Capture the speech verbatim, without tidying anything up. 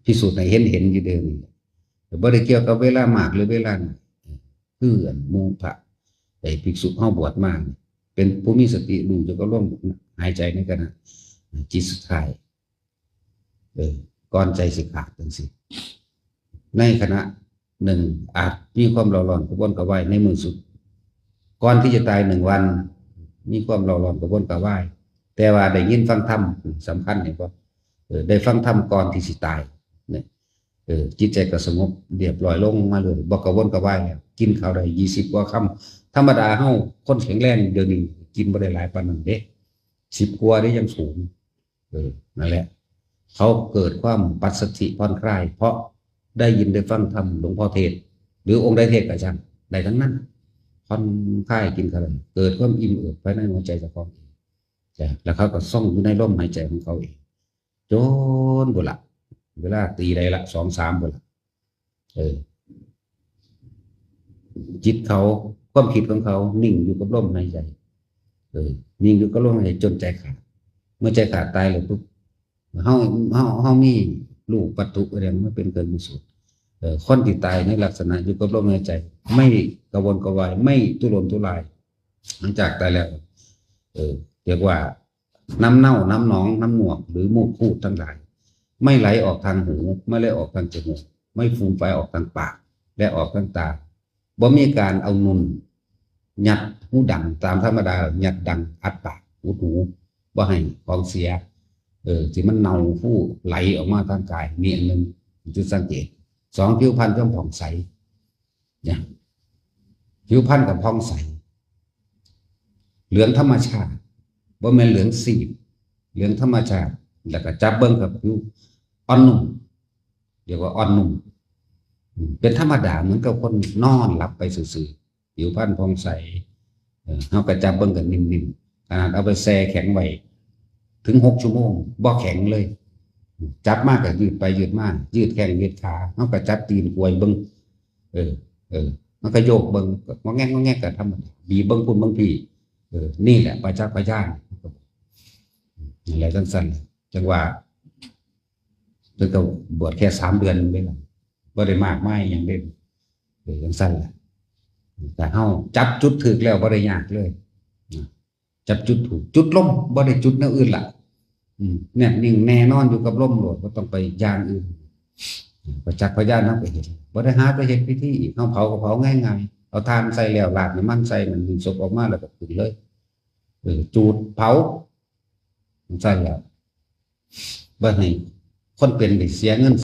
พิสูจน์ให้เห็นเห็นอยู่เด้อนี่ บ่ได้เกี่ยวกับเวลามากหรือเวลาน้อย คืออันหมู่พระ ไอ้ภิกษุเฮาบวชมานี่ เป็นผู้มีสติรู้อยู่กับลมหายใจในขณะจิตสุดท้าย เออ ก่อนใจสิขาดจังซี่ ในขณะหนึ่งอาจมีความเร่าร้อนกระวนกระวายในมื้อสุด ก่อนที่จะตายหนึ่งวัน มีความเร่าร้อนกระวนกระวาย แต่ว่าได้ยินฟังธรรม สำคัญเห็นบ่ เออ ได้ฟังธรรมก่อนที่สิตาย เนี่ย เออ จิตใจก็สงบเรียบร้อยลงมาเลย บ่กระวนกระวายแล้ว กินข้าวได้ยี่สิบกว่าคำ ธรรมดาเฮาคนแข็งแรงเดี๋ยวนี้กินบ่ได้หลายปานนั้นเด้ สิบกว่าเด้ยังสูง เออ นั่นแหละ เขาเกิดความปัสสัทธิผ่อนคลาย เพราะได้ยินได้ฟังธรรมหลวงพ่อเทศน์ หรือองค์ใดเทศน์ก็ช่าง ได้ทั้งนั้น ผ่อนคลายกินข้าวได้ เกิดความอิ่มเอิบภายในหัวใจเจ้าของเอง จ้ะ แล้วเขาก็ทรงอยู่ในลมหายใจของเขาเอง จนพุ้นละ เวลาตีได้ละ สองสามพุ้นละ เออ จิตเขา ความคิดของเขา นิ่งอยู่กับลมหายใจ เออ นิ่งอยู่กับลมหายใจจนใจขาด เมื่อใจขาดตายแล้วปุ๊บ เฮา เฮา เฮามีรูปวัตถุอะไรมาเป็นเครื่องพิสูจน์ เออ คนที่ตายในลักษณะอยู่กับลมหายใจ ไม่กระวนกระวาย ไม่ทุรนทุราย หลังจากตายแล้ว เออ เรียกว่า น้ำเน่า น้ำหนอง น้ำหนวก หรือมูกคูดทั้งหลาย ไม่ไหลออกทางหู ไม่ไหลออกทางจมูก ไม่ฟูมฟายออกทางปาก และออกทางตา บ่มีการเอานุ่นยัดหูดังตามธรรมดา ยัดดังอัดปากอุดหู บ่ให้ของเสีย เออ ที่มันเน่าฟู่ไหลออกมาทางกาย มีอันหนึ่ง จุดสังเกต สอง ผิวพรรณย่อมผ่องใส เนี่ย ผิวพรรณก็ผ่องใส เหลืองธรรมชาติ บ่แม่นเหลืองซีด เหลืองธรรมชาติ แล้วก็จับเบิ่งกับผิวอ่อนนุ่ม เรียกว่าอ่อนนุ่ม อืม เป็นธรรมดาเหมือนกับคนนอนหลับไปซื่อๆ ผิวพรรณผ่องใส เออ เฮาก็จับเบิ่งกันนิ่มๆ ขนาดเอาไปแช่แข็งไว้ ถึงหกชั่วโมง บ่แข็งเลย จับมาก็ยืดไปยืดมา ยืดแข้งยืดขา เฮาก็จับตีนกวยเบิ่ง เออ เออ มันก็โยกเบิ่ง งอแงกงอแงกก็ธรรมดา บีบเบิ่งพุ้นเบิ่งพี้ เออ นี่แหละประจักษ์พยาน นั่นแหละจังซั่นแหละ จังว่า เพิ่นก็บวชแค่สามเดือนเด้ล่ะ บ่ได้มากมายหยังเด้ เออ จังซั่นแหละ แต่เฮาจับจุดถูกแล้วบ่ได้ยากเลย นะ จับจุดถูก จุดลม บ่ได้จุดแนวอื่นล่ะ อืม แนบนิ่งแน่นอนอยู่กับลมโลด บ่ต้องไปอย่างอื่น ประจักษ์พยานเฮาก็เห็น บ่ได้หาไปเฮ็ดพิธีอีก เฮาเผาก็เผาง่ายๆ เอาถ่านใส่แล้ว ราดน้ำมันใส่ มันมีศพออกมาแล้วก็ขึ้นเลย เออ จูดเผา จังซั่นแหละ บ่ให้คนเป็นได้เสียเงิน